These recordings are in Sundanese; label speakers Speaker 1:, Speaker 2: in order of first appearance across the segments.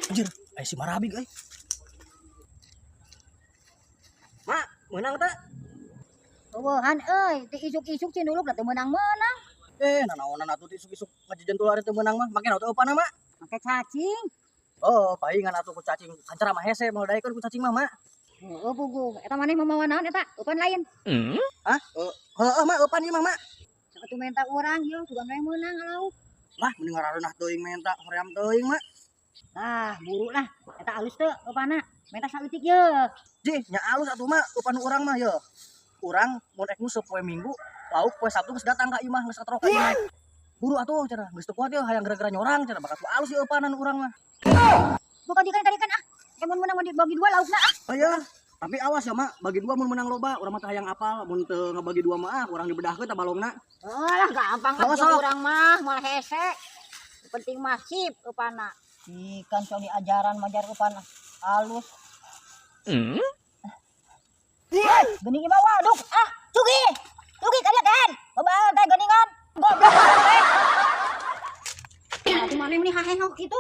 Speaker 1: Anjir, aya si Marabig euy. Mak, meunang teh?
Speaker 2: Eueuhan euy, ti isuk-isuk cinduluk da teu meunang-meunang.
Speaker 1: Nanaonan atuh ti isuk-isuk ngajajan tuh ari teu meunang mah. Make naon teh eupanna, Mak?
Speaker 2: Make cacing.
Speaker 1: Oh, paingan atuh ku cacing. Kancara mah hese moal daekeun ku cacing mah, Mak.
Speaker 2: Heeh, puguh. Eta maneh mamawa naon eta? Eupan lain.
Speaker 1: Hah? Heeh, Mak, eupan ieu mah, Mak.
Speaker 2: Atuh menta urang ieu sugan we meunang lauk.
Speaker 1: Lah, mending ngarareunah teuing menta, hoream teuing, Mak.
Speaker 2: Tah, buru lah. Eta alus teu eupanna. Menta saeutik ye.
Speaker 1: Jih, nya alus atuh, Mak, eupan urang mah ye. Urang mun ek nguseup poe Minggu, lauk poe Sabtu geus datang ka imah, geus katrok ka imah. Buru atuh cenah, geus teu kuat ye hayang gara-gara nyorang cenah, bakal alus ieu eupanan urang mah.
Speaker 2: Bukan dikan-kadikan ah. Mun meunang dibagi dua laukna ah.
Speaker 1: Oh iya, tapi awas ya, Mak, bagi dua mun menang loba, urang mah teu hayang apal, mun teu ngabagi dua mah ah, urang dibedahkeun tah balongna.
Speaker 2: Alah gampang
Speaker 1: Awas,
Speaker 2: atuh
Speaker 1: sok.
Speaker 2: Urang mah moal hese. Penting mah sip eupanna. Ikan sok diajaran majar eupan alus. Geuning imah waduk ah, cugi. Cugi kalian kan. Loba teh geuningan. Goblok teh. Atuh maneh meni haheho kitu.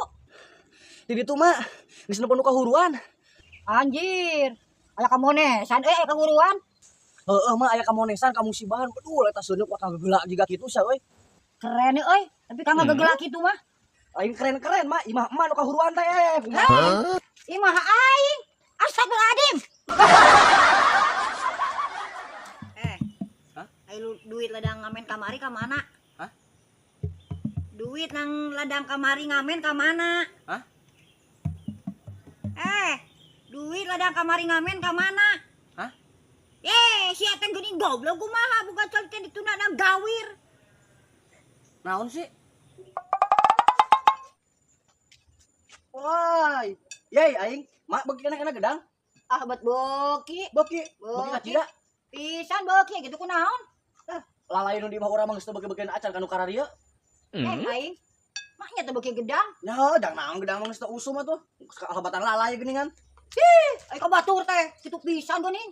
Speaker 1: Di ditu, Mak, geus nepi nu kahuruan.
Speaker 2: Anjir. Aya kamonesan euy, aya kahuruan.
Speaker 1: Heeh, Mak, aya kamonesan, kamusibahan. Aduh, eta seuneu bakal gegelak jiga kitu sia euy.
Speaker 2: Keren euy, tapi kang gegelak kitu mah.
Speaker 1: Aing keren-keren, Mak. Imah emak nu kahuruan teh. Kumaha?
Speaker 2: Imah aing. Astagfirullahaladzim.
Speaker 1: Hah?
Speaker 2: Ayo duit ladang ngamen kamari ka mana?
Speaker 1: Hah?
Speaker 2: Duit nang ladang kamari ngamen ka mana?
Speaker 1: Hah?
Speaker 2: Duit ladang kamari ngamen ka mana?
Speaker 1: Hah?
Speaker 2: Si eta geuning goblok kumaha buka col teh ditunda nang gawir.
Speaker 1: Naon sih? Woi, yey aing, Mak beuki kana gedang.
Speaker 2: Ah, bet beuki.
Speaker 1: Beuki, beuki kacida.
Speaker 2: Pisan beuki gitu kunaon?
Speaker 1: Ah, lalai nu di imah urang mah geus teu beuki-beukian acan ka nu kararieu.
Speaker 2: Aing. Mah nya teu beuki gedang.
Speaker 1: Nya, dang naon gedang mah geus teu usum atuh. Geus kalebatan lalai geuningan.
Speaker 2: Ih, ai ka batur teh, kitu pisan geuning.